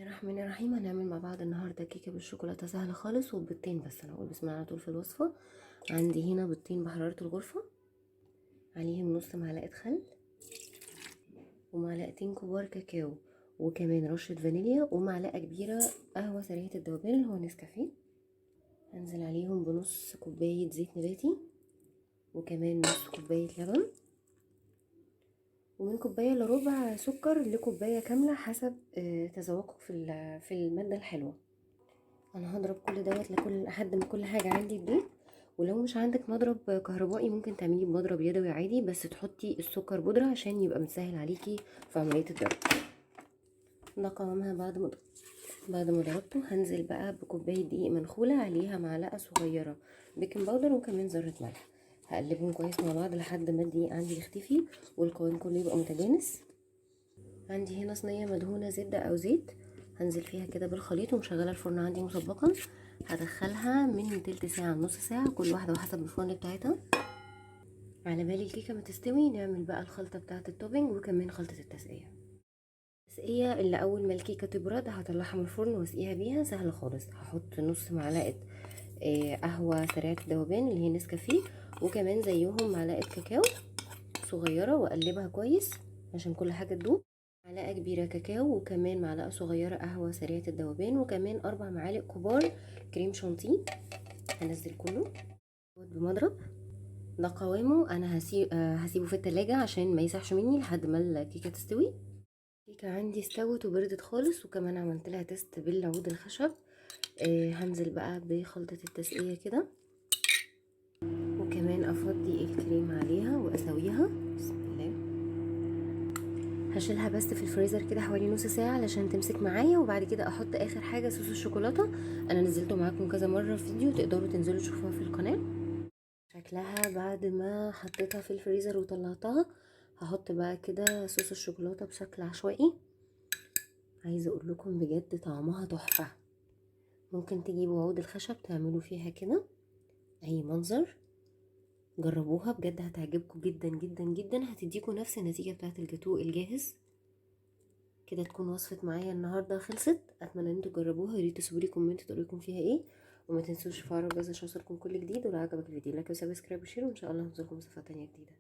الرحمن الرحيم. هنعمل مع بعض النهارده كيكة بالشوكولاته سهلة خالص وبيضتين بس. انا هقول بسم الله على طول في الوصفة. عندي هنا بيضتين بحرارة الغرفة، عليهم نص معلقه خل ومعلقتين كبار كاكاو، وكمان رشه فانيليا، ومعلقة كبيرة قهوة سريعة الذوبان اللي هو نسكافيه. هنزل عليهم بنص كوباية زيت نباتي، وكمان نص كوباية لبن، ومن كوباية الا ربع سكر لكوبايه كاملة حسب تذوقك في المادة الحلوة. انا هضرب كل دوت لحد ما كل حاجة عندي تدوب. ولو مش عندك مضرب كهربائي ممكن تعمليه بمضرب يدوي عادي، بس تحطي السكر بودره عشان يبقى مسهل عليكي في عملية الضرب. ده قوامها بعد ما ضربته. هنزل بقى بكوبايه دقيق منخوله عليها معلقه صغيرة baking powder وكمان ذره ملح. هقلبهم كويس مع بعض لحد ما الدقيق عندي يختفي والقوام كله يبقى متجانس. عندي هنا صينية مدهونه زبدة او زيت، هنزل فيها كده بالخليط، ومشغله الفرن عندي مسبقا. هدخلها من تلت ساعة لنص ساعة كل واحدة وحسب الفرن بتاعتها. على بالي الكيكه ما تستوي نعمل بقى الخلطة بتاعه ال topping وكمان خلطه التسقيه. التسقيه اللي اول ما الكيكه تبرد هطلعها من الفرن واسقيها بيها، سهلة خالص. هحط نص معلقه قهوة سريعة الذوبان اللي هي نسكافيه، وكمان زيهم معلقه كاكاو صغيرة، واقلبها كويس عشان كل حاجة تدوب. معلقه كبيرة كاكاو، وكمان معلقه صغيرة قهوة سريعة الذوبان، وكمان 4 معالق كبار كريم شانتيه. هنزل كله بمضرب. ده قوامه. انا هسيبه في التلاجة عشان ما يسحش مني لحد ما الكيكه تستوي. الكيكه عندي استوت وبردت خالص، وكمان عملت لها test بالعود الخشب. هنزل بقى بخلطه التسقيه كده، وكمان افضي الكريم عليها واسويها. بسم الله. هشيلها بس في الفريزر كده حوالي نص ساعة علشان تمسك معايا، وبعد كده احط اخر حاجة صوص الشوكولاتة. انا نزلته معاكم كذا مرة في فيديو، تقدروا تنزلوا تشوفوها في القناة. شكلها بعد ما حطيتها في الفريزر وطلعتها. هحط بقى كده صوص الشوكولاتة بشكل عشوائي. عايزه اقول لكم بجد طعمها تحفة. ممكن تجيبوا عود الخشب تعملوا فيها كده اي منظر. جربوها بجد هتعجبكم جدا جدا جدا، هتديكوا نفس النتيجة بتاعت الجاتوه الجاهز. كده تكون وصفة معايا النهاردة خلصت. اتمنى ان انتوا تجربوها، يا ريت تسيبوا لي comment تقولوا لكم فيها ايه، وما تنسوش تفعلوا الجرس عشان يوصلكم كل جديد. ولو عجبك الفيديو like و subscribe و share، وان شاء الله هنزلكم وصفات تانية جديدة.